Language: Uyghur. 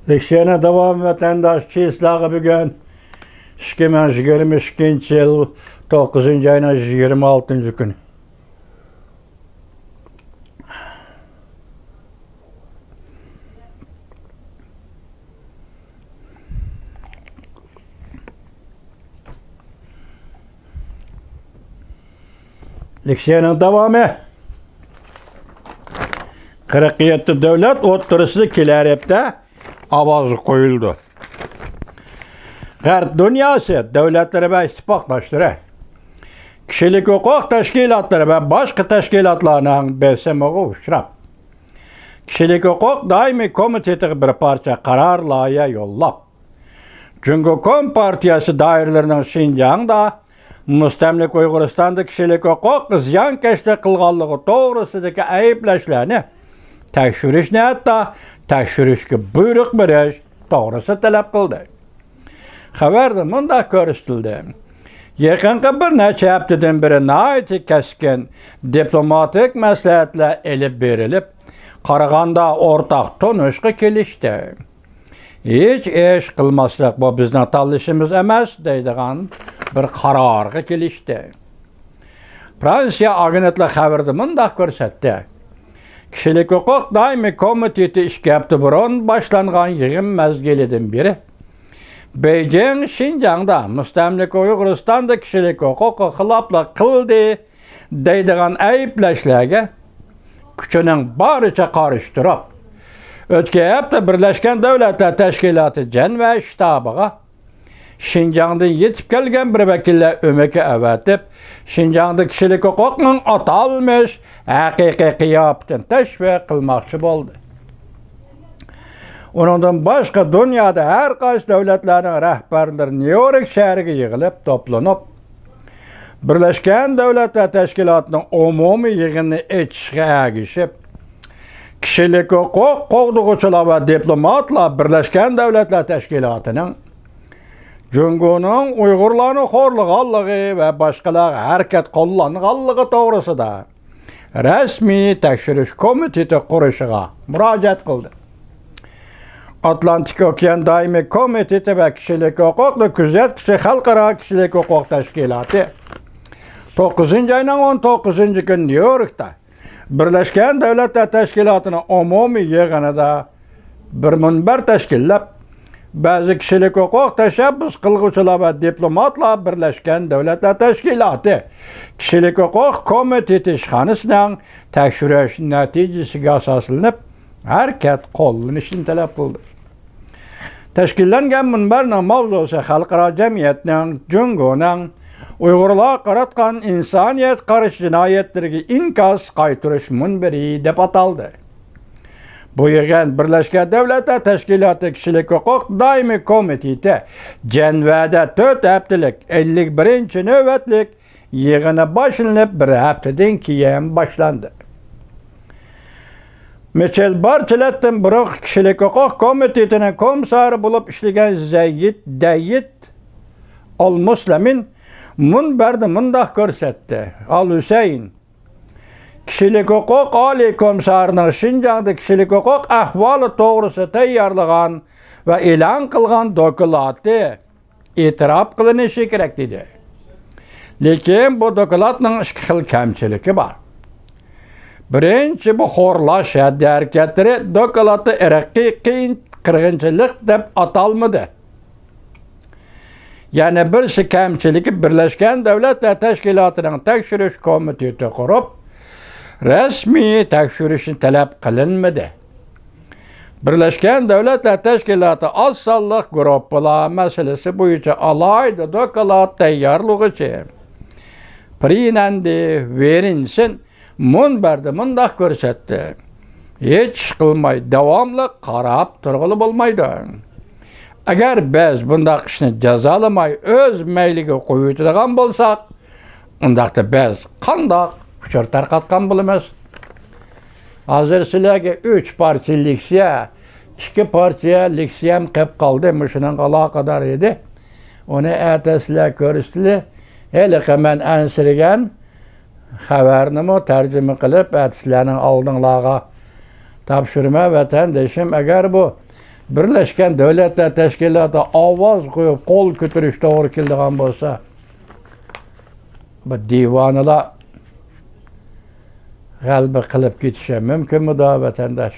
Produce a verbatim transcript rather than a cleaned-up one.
لېكسىيەنىڭ داۋامى ۋەتەنداش چىسلاغا بۈگۈن ئىككى مىڭ يىگىرمە ئىككىنچى يىل توققۇزىنچى ئاينىڭ يىگىرمە ئالتىنچى كۈنى. لېكسىيەنىڭ داۋامى. قىرىق يەتتە دۆلەت ئوتتۇرىسىدا كېلەر ھەپتە ئاۋازغا قويۇلىدۇ. غەرب دۇنياسى دۆلەتلىرى ۋە ئىتتىپاقداشلىرى، كىشىلىك ھوقۇق تەشكىلاتلىرى ۋە باشقا تەشكىلاتلارنىڭ بېسىمىغا ئۇچراپ، كىشىلىك ھوقۇق دائىمىي كومىتېتىغا بىر پارچە قارار لايىھە يوللاپ، جۇڭگو كومپارتىيەسى دائىرىلىرىنىڭ شىنجاڭدا، مۇستەملىكە ئۇيغۇرىستاندا كىشىلىك ھوقۇققا زىيانكەشلىك قىلغانلىقى توغرىسىدىكى ئەيىبلەشلەرنى تەكشۈرۈشنى، ھەتتا تەكشۈرۈشكە بۇيرۇق بېرىش توغرىسىدا تەلەپ قىلدى. خەۋەردە مۇنداق كۆرسىتىلدى: يېقىنقى بىر نەچچە ھەپتىدىن بېرى ناھايىتى كەسكىن دىپلوماتىك مەسلىھەتلەر ئېلىپ بېرىلىپ، قارىغاندا ئورتاق تونۇشقا كېلىشتى. ھېچ ئىش قىلماسلىق، بۇ بىزنىڭ تاللىشىمىز ئەمەس، دەيدىغان بىر قارارغا كېلىشتى. فرانسىيە ئاگېنتلىق خەۋىرىدە مۇنداق كۆرسەتتى: كىشىلىك ھوقۇق دائىمىي كومىتېتى ئىككى ھەپتە بۇرۇن باشلانغان يىغىن مەزگىلىدىن بېرى بېيجىڭ شىنجاڭدا، مۇستەملىكە ئۇيغۇرىستاندا كىشىلىك ھوقۇققا خىلاپلىق قىلدى دەيدىغان ئەيىبلەشلەرگە كۈچىنىڭ بارىچە قارشى تۇرۇپ، ئۆتكەن ھەپتە بىرلەشكەن دۆلەتلەر تەشكىلاتى جەنۋە شتابىغا شىنجاڭدىن يېتىپ كەلگەن بىر ۋەكىللەر ئۆمىكى ئەۋەتىپ، شىنجاڭدا كىشىلىك ھوقۇقنىڭ ئاتالمىش ھەقىقىي قىياپىتىنى تەشۋىق قىلماقچى بولدى. ئۇنىڭدىن باشقا، دۇنيادا ھەر قايسى دۆلەتلەرنىڭ رەھبەرلىرى نيۇ يورك شەھىرىگە يىغىلىپ، توپلىنىپ، بىرلەشكەن دۆلەتلەر تەشكىلاتىنىڭ ئومۇمىي يىغىنىنى ئېچىشقا ئەگىشىپ، كىشىلىك ھوقۇق قوغدىغۇچىلار ۋە دىپلوماتلار بىرلەشكەن دۆلەتلەر تەشكىلاتىنىڭ جۇڭگونىڭ ئۇيغۇرلارنى خورلىغانلىقى ۋە باشقىلارغا ھەرىكەت قوللانغانلىقى توغرىسىدا رەسمىي تەكشۈرۈش كومىتېتى قۇرۇشىغا مۇراجىئەت قىلدى. ئاتلانتىك ئوكيان دائىمىي كومىتېتى ۋە كىشىلىك ھوقۇقنى كۆزەتكۈچى خەلقئارا كىشىلىك ھوقۇق تەشكىلاتى توققۇزىنچى ئاينىڭ ئون توققۇزىنچى كۈنى نيۇ يوركتا بىرلەشكەن دۆلەتلەر تەشكىلاتىنىڭ ئومۇمىي يىغىنىدا بىر مۇنبەر تەشكىللەپ، بەزى كىشىلىك ھوقۇق تەشەببۇس قىلغۇچىلار ۋە دىپلوماتلار بىرلەشكەن دۆلەتلەر تەشكىلاتى كىشىلىك ھوقۇق كومىتېتى ئىشخانىسىنىڭ تەكشۈرۈش نەتىجىسىگە ئاساسلىنىپ ھەرىكەت قوللىنىشىنى تەلەپ قىلدى. تەشكىللەنگەن مۇنبەرنىڭ ماۋزۇسى خەلقئارا جەمئىيەتنىڭ جۇڭگونىڭ ئۇيغۇرلارغا قاراتقان ئىنسانىيەتكە قارشى جىنايەتلىرىگە ئىنكاس قايتۇرۇش مۇنبىرى دەپ ئاتالدى. بۇ يىغىن بىرلەشكەن دۆلەتلەر تەشكىلاتى كىشىلىك ھوقۇق دائىمىي كومىتېتى جەنۋەدە تۆت ھەپتىلىك ئەللىك بىرىنچى نۆۋەتلىك يىغىنى باشلىنىپ، بىر ھەپتىدىن كېيىن باشلاندى. مىچېل بارچلەتتىن بۇرۇنقى كىشىلىك ھوقۇق كومىتېتىنىڭ كومىسسارى بولۇپ ئىشلىگەن زەيىد دەيىت ئال مۇسلىمىن مۇنبەردە مۇنداق كۆرسەتتى: ئال ھۈسەيىن، كىشىلىك ھوقۇق ئالىي كومىسسارىنىڭ شىنجاڭدا كىشىلىك ھوقۇق ئەھۋالى توغرىسىدا تەييارلىغان ۋە ئېلان قىلغان دوكلاتى ئېتىراپ قىلىنىشى كېرەك، دېدى. لېكىن بۇ دوكلاتنىڭ ئىككى خىل كەمچىلىكى بار. بىرىنچى، بۇ خورلاش خەت-ھەرىكەتلىرى دوكلاتتا ئىرقىي قىيىن-، قىرغىنچىلىق دەپ ئاتالمىدى. يەنە بىرسى كەمچىلىكى، بىرلەشكەن دۆلەتلەر تەشكىلاتىنىڭ تەكشۈرۈش كومىتېتى قۇرۇپ، رەسمىي تەكشۈرۈشنى تەلەپ قىلىنمىدى. بىرلەشكەن دۆلەتلەر تەشكىلاتى ئاز سانلىق گۇرۇپپىلار مەسىلىسى بويىچە ئالاھىدە دوكلات تەييارلىغۇچى فرېرناندو ۋېرېنسېن مۇنبەردە مۇنداق كۆرسەتتى: ھېچ ئىش قىلماي، داۋاملىق قاراپ تۇرغىلى بولمايدۇ. ئەگەر بىز بۇنداق ئىشنى جازالىماي، ئۆز مەيلىگە قويۇۋېتىدىغان بولساق، ئۇنداقتا بىز قانداق ئۇچۇر تارقاتقان بولىمىز؟ ھازىر سىلەرگە ئۈچ پارچە لېكسىيە، ئىككى پارچە لېكسىيەم قېلىپ قالدى، مۇشۇنىڭغا ئالاقىدار ئىدى. ئۇنى ئەتە سىلەر كۆرسىتىلى. ھېلىقى مەن ئەنسىرىگەن خەۋەرنىمۇ تەرجىمە قىلىپ، ئەتە سىلەرنىڭ ئالدىڭلارغا تاپشۇرىمەن، ۋەتەندىشىم. ئەگەر بۇ بىرلەشكەن دۆلەتلەر تەشكىلاتى ئاۋاز قويۇپ، قول كۆتۈرۈش توغرا كېلىدىغان بولسا، بۇ دىۋانىلار غەلىبە قىلىپ كېتىشى مۇمكىنمۇ دا، ۋەتەنداش؟